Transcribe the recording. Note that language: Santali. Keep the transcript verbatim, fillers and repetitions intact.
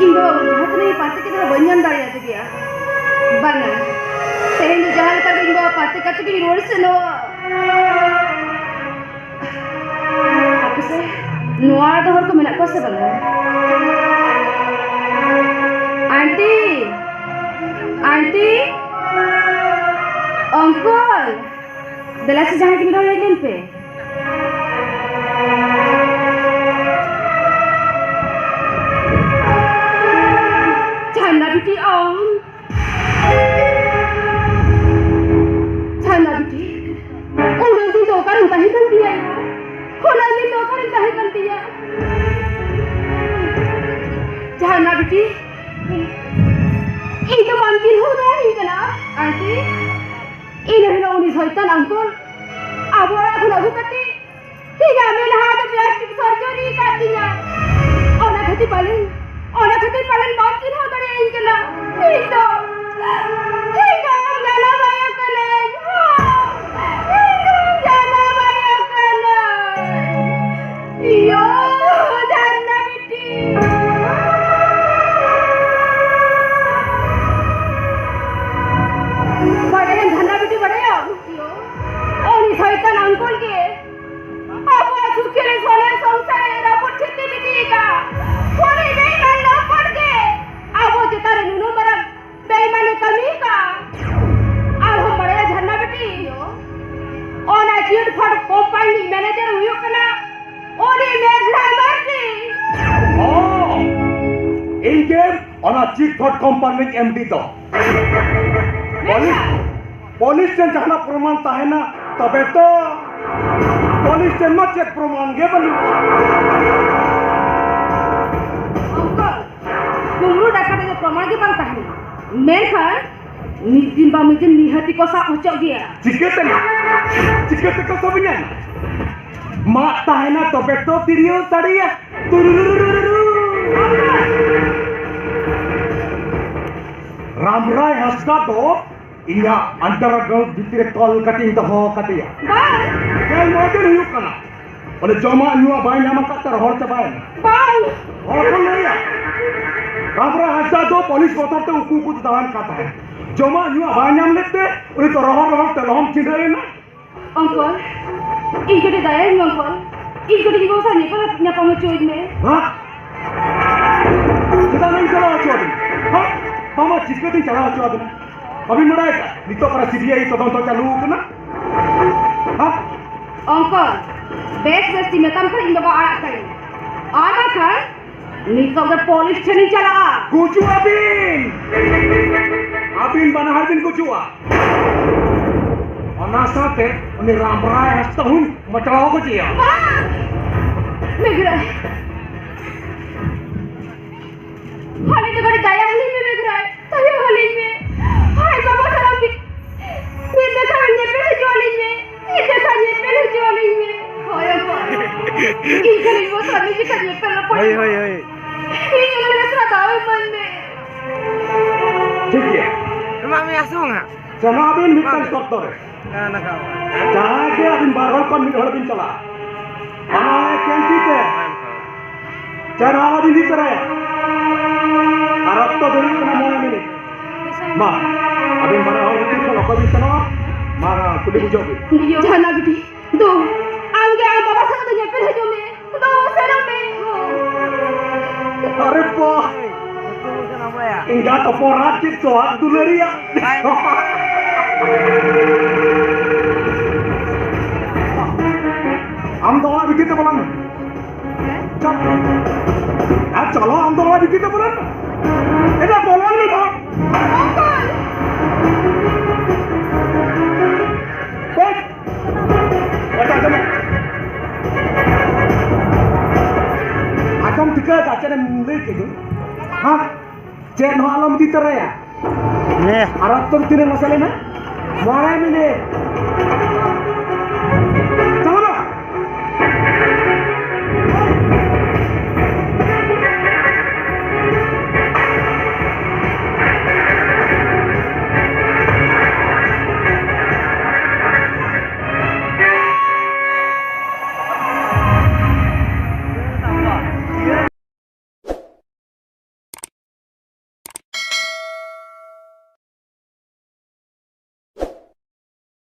ᱤᱧ ᱫᱚ ᱡᱟᱦᱟᱸ ᱛᱤᱱᱟᱹᱜ ᱤᱧ ᱯᱟᱱᱛᱮ ᱠᱮᱫ ᱨᱮᱦᱚᱸ ᱵᱟᱹᱧ ᱧᱟᱢ ᱫᱟᱲᱮᱭᱟᱫᱮ ᱜᱮᱭᱟ᱾ ᱵᱟᱝᱟ, ᱛᱮᱦᱮᱧ ᱫᱚ ᱡᱟᱦᱟᱸ ᱞᱮᱠᱟ ᱜᱮ ᱤᱧ ᱵᱟᱵᱟ ᱯᱟᱱᱛᱮ ᱠᱟᱛᱮ ᱜᱤᱧ ᱨᱩᱣᱟᱹᱲ ᱥᱮᱱᱚᱜᱼᱟ᱾ ᱦᱟᱯᱮ ᱥᱮ, ᱱᱚᱣᱟ ᱫᱚ ᱦᱚᱲ ᱠᱚ ᱢᱮᱱᱟᱜ ᱠᱚᱣᱟ ᱥᱮ ᱵᱟᱝᱟ? ᱟᱱᱴᱤ! ᱟᱱᱴᱤ! ᱚᱝᱠᱚᱞ! ᱫᱮᱞᱟ ᱥᱮ ᱡᱟᱦᱟᱸᱭ ᱜᱮ ᱢᱤᱫ ᱦᱚᱲ ᱦᱮᱡ ᱞᱮᱱ ᱯᱮ᱾ ᱡᱷᱟᱨᱱᱟ ᱵᱤᱴᱤ ᱟᱢ᱾ ᱡᱷᱟᱨᱱᱟ ᱵᱤᱴᱤ, ᱚᱱᱟ ᱫᱤᱱ ᱫᱚ ᱚᱠᱟᱨᱮᱢ ᱛᱟᱦᱮᱸ ᱠᱟᱱ ᱛᱤᱧᱟ? ᱚᱱᱟ ᱫᱤᱱ ᱫᱚ ᱚᱠᱟᱨᱮᱢ ᱛᱟᱦᱮᱸ ᱠᱟᱱ ᱛᱤᱧᱟ? ᱡᱷᱟᱨᱱᱟ ᱵᱤᱴᱤ, ᱤᱧ ᱫᱚ ᱵᱟᱢ ᱪᱤᱱᱦᱟᱹᱣ ᱫᱟᱲᱮᱭᱟᱹᱧ ᱠᱟᱱᱟ? ᱟᱱᱴᱤ, ᱤᱱᱟᱹ ᱦᱤᱞᱳᱜ ᱩᱱᱤ ᱥᱚᱭᱛᱟᱱ ᱟᱝᱠᱚᱞ ᱟᱵᱚ ᱚᱲᱟᱜ ᱠᱷᱚᱱ ᱟᱹᱜᱩ ᱠᱟᱛᱮ ᱤᱧᱟᱜ ᱢᱮᱫᱦᱟ ᱫᱚ plastic surgery ᱟᱠᱟᱫ ᱛᱤᱧᱟ᱾ ᱚᱱᱟ ᱠᱷᱟᱹᱛᱤᱨ ᱯᱟᱞᱮᱱ, ᱚᱱᱟ ᱠᱷᱟᱹᱛᱤᱨ ᱯᱟᱞᱮᱱ ᱵᱟᱢ ᱪᱤᱱᱦᱟᱹᱣ ᱫᱟᱲᱮᱭᱟᱹᱧ ᱠᱟᱱᱟ᱾ ᱤᱧ ᱫᱚ, ᱤᱧ ᱫᱚ ᱡᱟᱱᱟᱢ ᱟᱭᱳ ᱠᱟᱹᱱᱟᱹᱧ᱾ ᱤᱧ ᱫᱚ ᱡᱟᱱᱟᱢ ᱟᱭᱳ ᱠᱟᱹᱱᱟᱹᱧ᱾ ᱤᱭᱳ, ᱡᱷᱟᱨᱱᱟ ᱵᱤᱴᱤ᱾ ᱵᱟᱰᱟᱭᱟᱢ ᱡᱷᱟᱨᱱᱟ ᱵᱤᱴᱤ, ᱵᱟᱰᱟᱭᱟᱢ? ᱩᱱᱤ ᱥᱚᱭᱛᱟᱱ ᱟᱝᱠᱚᱞ ᱜᱮ ᱟᱵᱚᱣᱟᱜ ᱥᱩᱠᱷᱮ ᱥᱚᱞᱦᱮ ᱥᱚᱝᱥᱟᱨᱮ ᱨᱟᱹᱯᱩᱫ ᱪᱷᱤᱛᱤ ᱵᱤᱛᱤ ᱟᱠᱟᱫ᱾ ᱩᱱᱤ ᱵᱮᱭᱤᱢᱟᱱ ᱞᱚᱠᱠᱷᱚᱱ ᱜᱮ ᱟᱵᱚ ᱪᱮᱛᱟᱱ ᱨᱮ ᱱᱩᱱᱟᱹᱜ ᱢᱟᱨᱟᱝ ᱵᱮᱭᱤᱢᱟᱱᱮ ᱠᱟᱹᱢᱤ ᱟᱠᱟᱫ᱾ ᱟᱨᱦᱚᱸ ᱵᱟᱲᱟᱭᱟ ᱡᱷᱟᱨᱱᱟ ᱵᱤᱴᱤ, ᱚᱱᱟ ᱪᱤᱴ ᱯᱷᱟᱱᱰ ᱠᱳᱢᱯᱟᱱᱤ ᱨᱤᱱᱤᱡ ᱢᱮᱱᱮᱡᱟᱨ ᱦᱩᱭᱩᱜ ᱠᱟᱱᱟ ᱩᱱᱤ ᱢᱮᱜᱷᱱᱟ ᱢᱟᱨᱰᱤ᱾ ᱚ, ᱤᱧ ᱜᱮ ᱚᱱᱟ ᱪᱤᱴ ᱯᱷᱟᱱᱰ ᱠᱳᱢᱯᱟᱱᱤ ᱨᱤᱱᱤᱡ ᱮᱢ ᱰᱤ ᱫᱚ᱾ ᱯᱩᱞᱤᱥ, ᱯᱩᱞᱤᱥ ᱴᱷᱮᱱ ᱡᱟᱦᱟᱱᱟᱜ ᱯᱨᱚᱢᱟᱱ ᱛᱟᱦᱮᱱᱟ ᱛᱚᱵᱮ ᱛᱚ᱾ ᱯᱩᱞᱤᱥ ᱴᱷᱮᱱ ᱢᱟ ᱪᱮᱫ ᱯᱨᱚᱢᱟᱱ ᱜᱮ ᱵᱟᱹᱱᱩᱜᱼᱟ᱾ ᱚᱝᱠᱚᱞ, ᱠᱩᱢᱵᱽᱲᱩ ᱰᱟᱠᱟᱛ ᱨᱮ ᱯᱨᱚᱢᱟᱱ ᱜᱮ ᱵᱟᱝ ᱛᱟᱦᱮᱱᱟ, ᱢᱮᱱᱠᱷᱟᱱ ᱢᱤᱫ ᱫᱤᱱ ᱵᱟᱝ ᱢᱤᱫ ᱫᱤᱱ ᱱᱤᱦᱟᱹᱛᱤ ᱠᱚ ᱥᱟᱵ ᱦᱚᱪᱚᱜ ᱜᱮᱭᱟ᱾ ᱪᱤᱠᱟᱹᱛᱮ, ᱪᱤᱠᱟᱹᱛᱮ ᱠᱚ ᱥᱟᱵᱤᱧᱟ? ᱢᱟᱜ ᱛᱟᱦᱮᱱᱟ ᱛᱚᱵᱮ ᱛᱚ ᱛᱤᱨᱭᱳ ᱥᱟᱰᱮᱭᱟ᱾ ᱛᱩᱨᱩᱨᱩᱨᱩᱨᱩᱨᱩ᱾ ᱨᱟᱢᱨᱟᱭ ᱦᱟᱸᱥᱫᱟ ᱫᱚ ᱤᱧᱟᱜ underground ᱵᱷᱤᱛᱨᱤ ᱨᱮ ᱛᱚᱞ ᱠᱟᱛᱮᱧ ᱫᱚᱦᱚ ᱠᱟᱫᱮᱭᱟ᱾ ᱵᱟᱝ᱾ ᱜᱮᱞ ᱢᱚᱬᱮ ᱫᱤᱱ ᱦᱩᱭᱩᱜ ᱠᱟᱱᱟ᱾ ᱚᱱᱮ ᱡᱚᱢᱟᱜ ᱧᱩᱣᱟᱜ ᱵᱟᱭ ᱧᱟᱢ ᱟᱠᱟᱫ ᱛᱮ ᱨᱚᱦᱚᱲ ᱪᱟᱵᱟᱭᱮᱱᱟ᱾ ᱵᱟᱝ᱾ ᱦᱚᱲ ᱠᱚ ᱞᱟᱹᱭᱟ, ᱯᱩᱞᱤᱥ ᱵᱚᱛᱚᱨ ᱛᱮ ᱩᱠᱩ ᱩᱠᱩ ᱛᱮ ᱫᱟᱬᱟᱱ ᱠᱟᱱ ᱛᱟᱦᱮᱸᱫ᱾ ᱡᱚᱢᱟᱜ ᱧᱩᱣᱟᱜ ᱵᱟᱭ ᱧᱟᱢ ᱞᱮᱫ ᱛᱮ ᱩᱱᱤ ᱫᱚ ᱨᱚᱦᱚᱲ ᱨᱚᱦᱚᱲ ᱛᱮ ᱞᱚᱦᱚᱢ ᱪᱷᱤᱰᱟᱹᱣ ᱮᱱᱟ᱾ ᱚᱝᱠᱚᱞ, ᱤᱧ ᱠᱟᱹᱴᱤᱡ ᱫᱟᱭᱟᱧ ᱢᱮ ᱚᱝᱠᱚᱞ᱾ ᱤᱧ ᱠᱟᱹᱴᱤᱡ ᱤᱧ ᱵᱟᱵᱟ ᱥᱟᱶ ᱧᱮᱯᱮᱞ ᱧᱟᱯᱟᱢ ᱦᱚᱪᱚᱣᱟᱹᱧ ᱢᱮ᱾ ᱦᱮᱸ? ᱪᱮᱫᱟᱜ ᱱᱟᱧ ᱪᱟᱞᱟᱣ ᱦᱚᱪᱚ ᱟᱵᱤᱱᱟ? ᱦᱮᱸ? ᱵᱟᱵᱟ, ᱪᱤᱠᱟᱹᱛᱤᱧ ᱪᱟᱞᱟᱣ ᱦᱚᱪᱚ ᱟᱵᱤᱱᱟ? ᱵᱟᱵᱤᱱ ᱵᱟᱲᱟᱭ ᱟᱠᱟᱫ? ᱱᱤᱛᱚᱜ ᱯᱟᱨᱟ ᱥᱤ ᱵᱤ ᱟᱭ ᱛᱚᱫᱚᱱᱛᱚ ᱪᱟᱹᱞᱩ ᱟᱠᱟᱱᱟ᱾ ᱦᱮᱸ? ᱚᱝᱠᱚᱞ, ᱵᱮᱥ ᱵᱮᱥ ᱛᱤᱧ ᱢᱮᱛᱟᱢ ᱠᱷᱟᱱ ᱤᱧ ᱵᱟᱵᱟ ᱟᱲᱟᱜ ᱠᱟᱹᱧ᱾ ᱟᱨ ᱵᱟᱝᱠᱷᱟᱱ ᱱᱤᱛᱚᱜ ᱜᱮ ᱯᱩᱞᱤᱥ ᱴᱷᱮᱱᱤᱧ ᱪᱟᱞᱟᱜᱼᱟ᱾ ᱜᱩᱡᱩᱜ ᱟᱹᱵᱤᱱ! ᱟᱹᱵᱤᱱ ᱵᱟᱱᱟ ᱦᱚᱲ ᱵᱤᱱ ᱜᱩᱡᱩᱜᱼᱟ᱾ ᱚᱱᱟ ᱥᱟᱶᱛᱮ ᱩᱱᱤ ᱨᱟᱢᱵᱨᱟᱭ ᱦᱟᱸᱥᱫᱟ ᱦᱚᱸᱧ ᱢᱚᱪᱲᱟᱣ ᱜᱚᱡᱮᱭᱟ᱾ ᱵᱟᱝ! ᱢᱮᱜᱷᱨᱟᱭ, ᱟᱞᱮ ᱫᱚ ᱠᱟᱹᱴᱤᱡ ᱫᱟᱭᱟ ᱟᱞᱮ ᱢᱮ, ᱢᱮᱜᱷᱨᱟᱭ᱾ ᱛᱟᱭᱚᱢ ᱟᱹᱞᱤᱧ ᱢᱮ᱾ ᱟᱡ ᱵᱟᱵᱟ ᱥᱟᱞᱟᱜ ᱢᱤᱫ, ᱢᱤᱫ ᱡᱚᱠᱷᱟ ᱧᱮᱯᱮᱞ ᱦᱚᱪᱚ ᱟᱹᱞᱤᱧ ᱢᱮ᱾ ᱢᱤᱫ ᱡᱚᱠᱷᱟ ᱧᱮᱯᱮᱞ ᱦᱚᱪᱚ ᱟᱹᱞᱤᱧ ᱢᱮ᱾ ᱦᱳᱭ, ᱚᱠᱚᱭ? ᱤᱧ ᱠᱷᱟᱹᱞᱤ ᱵᱚᱥ ᱟᱹᱰᱤ ᱡᱚᱠᱷᱟ ᱧᱮᱯᱮᱞ ᱨᱚᱯᱚᱲ ᱦᱳᱭ, ᱦᱩᱭᱩᱜᱼᱟ᱾ ᱦᱳᱭ, ᱦᱳᱭ᱾ ᱤᱧ ᱚᱱᱟ ᱨᱮ ᱛᱷᱚᱲᱟ ᱫᱟᱣ ᱤᱢᱟᱹᱧ ᱢᱮ᱾ ᱴᱷᱤᱠ ᱜᱮᱭᱟ᱾ ᱮᱢᱟᱜ ᱢᱮᱭᱟ ᱥᱮ ᱵᱟᱝᱟ? ᱪᱟᱞᱟᱜ ᱟᱵᱤᱱ ᱢᱤᱫᱴᱟᱝ ᱵᱟᱝ᱾ ᱥᱚᱨᱛᱚ ᱨᱮ᱾ ᱦᱮᱸ, ᱱᱟᱠᱷᱟ᱾ ᱡᱟᱦᱟᱸᱭ ᱜᱮ ᱟᱹᱵᱤᱱ ᱵᱟᱨ ᱦᱚᱲ ᱠᱷᱚᱱ ᱢᱤᱫ ᱦᱚᱲ ᱵᱤᱱ ᱪᱟᱞᱟᱜᱼᱟ᱾ ᱚᱱᱟ ᱠᱮᱱᱴᱤ ᱛᱮ᱾ ᱪᱟᱨ ᱦᱟᱣᱟ ᱵᱤᱱ ᱤᱫᱤ ᱛᱚᱨᱟᱭᱟ᱾ ᱟᱨ ᱚᱠᱛᱚ ᱫᱩᱲᱩᱵ ᱠᱟᱱᱟ ᱢᱚᱬᱮ ᱢᱤᱱᱤᱴ᱾ ᱢᱟ, ᱟᱹᱵᱤᱱ ᱵᱟᱱᱟ ᱦᱚᱲ ᱵᱷᱤᱛᱤᱨ ᱠᱷᱚᱱ ᱚᱠᱚᱭ ᱵᱤᱱ ᱥᱮᱱᱚᱜᱼᱟ? ᱢᱟ, ᱠᱩᱞᱤ ᱵᱩᱡᱷᱟᱹᱣ ᱵᱤᱱ᱾ ᱡᱟᱦᱟᱱᱟ ᱵᱤᱴᱤ, ᱫᱩ, ᱟᱢ ᱜᱮ ᱟᱢ ᱵᱟᱵᱟ ᱥᱟᱶ ᱫᱚ ᱧᱮᱯᱮᱞ ᱦᱤᱡᱩᱜ ᱢᱮ᱾ ᱫᱩ, ᱥᱮᱱᱚᱜ ᱢᱮ᱾ ᱟᱨᱮ ᱵᱟ! ᱮᱸᱜᱟᱛ ᱚᱯᱚᱨᱟᱫ ᱪᱮᱫ ᱛᱚᱣᱟ ᱫᱩᱞᱟᱹᱲᱤᱭᱟ? ᱟᱢ ᱫᱚ ᱚᱲᱟᱜ ᱵᱷᱤᱛᱤᱨ ᱛᱮ ᱵᱚᱞᱚᱱ ᱢᱮ᱾ ᱪᱚᱞ᱾ ᱟᱨ ᱪᱚᱞᱚ, ᱟᱢ ᱫᱚ ᱱᱚᱣᱟ ᱵᱷᱤᱛᱤᱨ ᱛᱮ ᱵᱚᱞᱚᱱ ᱢᱮ᱾ ᱮᱴᱟ ᱵᱚᱞᱚᱱ ᱢᱮ ᱛᱚ᱾ ᱵᱮᱥ᱾ ᱮᱴᱟ ᱟᱸᱡᱚᱢ ᱢᱮ᱾ ᱟᱸᱡᱚᱢ ᱴᱷᱤᱠᱟᱹ ᱟᱠᱟᱫ ᱪᱮᱫ ᱮᱢ ᱞᱟᱹᱭ ᱠᱮᱫ ᱫᱚ? ᱦᱮᱸ? ᱪᱮᱫ ᱦᱚᱸ ᱟᱞᱚᱢ ᱤᱫᱤ ᱛᱚᱨᱟᱭᱟ᱾ ᱱᱮ᱾ ᱟᱨ ᱚᱠᱛᱚ ᱫᱚ ᱛᱤᱱᱟᱹᱜ ᱢᱟᱥᱮ ᱞᱟᱹᱭ ᱢᱮ? ᱢᱚᱬᱮ ᱢᱤᱱᱤᱴ᱾